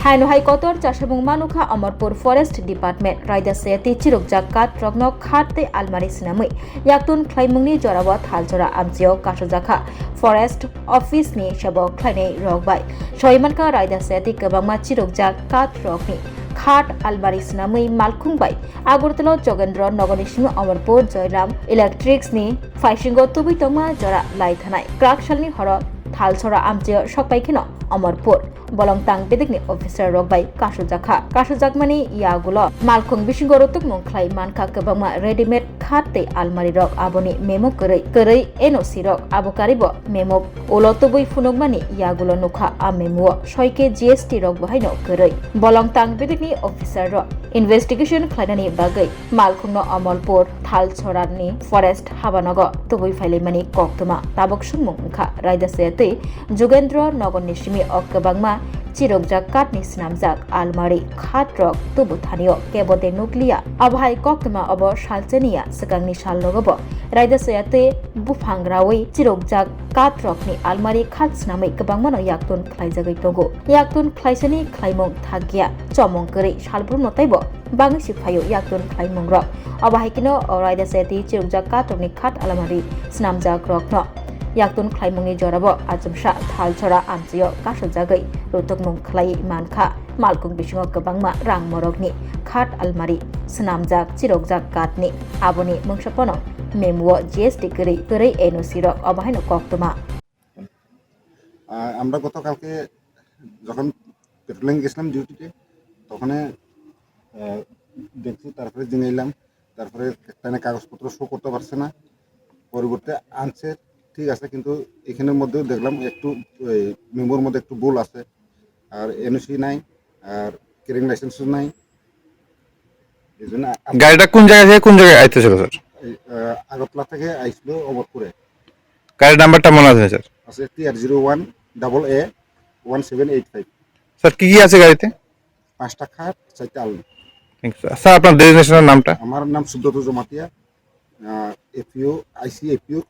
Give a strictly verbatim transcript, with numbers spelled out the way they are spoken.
Haino hai kotor chasabung manukha Amarpur Forest Department. Raida Sayati chirukjak katrokno khat tei almari swnamwi yaktun khlaimungni jorao Thalchora amchio kasojakha Forest Office ni sebo khlainai rok bai. Soi mankha Raida Sayati kwbangma chirukjak katrokni khat almari swnamwi malkhung bai Agartala Jogendra Nogorni simi Amarpur Joyram Electrics ni phaisingo tubui tongma jora lai thanai. Kwrak salni horo Thalchora amchio sokpai kheno Amarpur. Bolong tang bedekni officer rok bai kasojakha. Kasojakmani yagulo malkhung bisingo rutukmung khlai mankha kwbangma readymade khat tei almari rok, aboni memo kwrwi, kwrwi N O C rok, abo karibo memo ulo tubui phunukmani yagulo nukha. A memo o soi khe G S T rok bo haino kwrwi. Bolong tang bedekni officer rok investigation khlainani bagwi malkhungno Amarpur Thalchorani forest habanogo tubui phailaimani koktwma tabuk sungmung wngkha. Raida Sayatwi Jogendra Nogorni simi o kwbangma chirokjak kathni swnamjak almari khat rok tubu thanio kebo de nukliya. Abo hai koktwma obo salchaniya swkangni salrogo bo Raida Sayatwi buphang rawi chirokjak kath rokni almari khat swnamwi kwbangmano yaktun khlaijagwi tongo. Yaktun khlaisani khlaimung thakya, chomung kwrwi salbrumno teibo bangwi si phaio yaktun khlaimungrok. Abo hai kheno o Raida Sayati chirokjak katrokni khat almari swnamjak rokno yaktun khlaimungni jorabo achomsa Thalchora amchio kasojagwi rutukmung khlaiwi mankha. Malkhung bisingo kwbangma rang morokni khat almari swnamjak chirokjak kathni. Aboni mungsa pono memo o G S T kwrwi, kwrwi N O C rok, abo haino koktwma. আহ, আমরা গতকালকে যখন পেট্রোলিং গেছিলাম ডিউটিতে, তখনে আহ, দেখছি, তারপরে জিঙাইলাম, তারপরে তারা কাগজপত্র শো করতে পারছে না, পরিবর্তে আনছে, ঠিক আছে, কিন্তু এখানের মধ্যেও দেখলাম একটু, এই, মেমোর মধ্যে একটু ভুল আছে, আর এনওসি নাই, আর ক্যারিং লাইসেন্সও নাই। এই জন্য আ- গাড়িটা কোন জায়গা থেকে কোন জায়গায় আইতেছিল, স্যার? এই, আহ, আগরতলা থেকে আইছিল অমরপুরে। গাড়ির নাম্বারটা মনে আছে, স্যার? আছে T R zero one double A one seven eight five. Sir, কি কি আছে গাড়িতে? পাঁচটা খাট, চারটা আলনা। Thank you, sir. স্যার, আপনার ডেজিগনেশনের নামটা? আমার নাম সুব্রত জমাতিয়া, এফইউ, আইসি এফইউ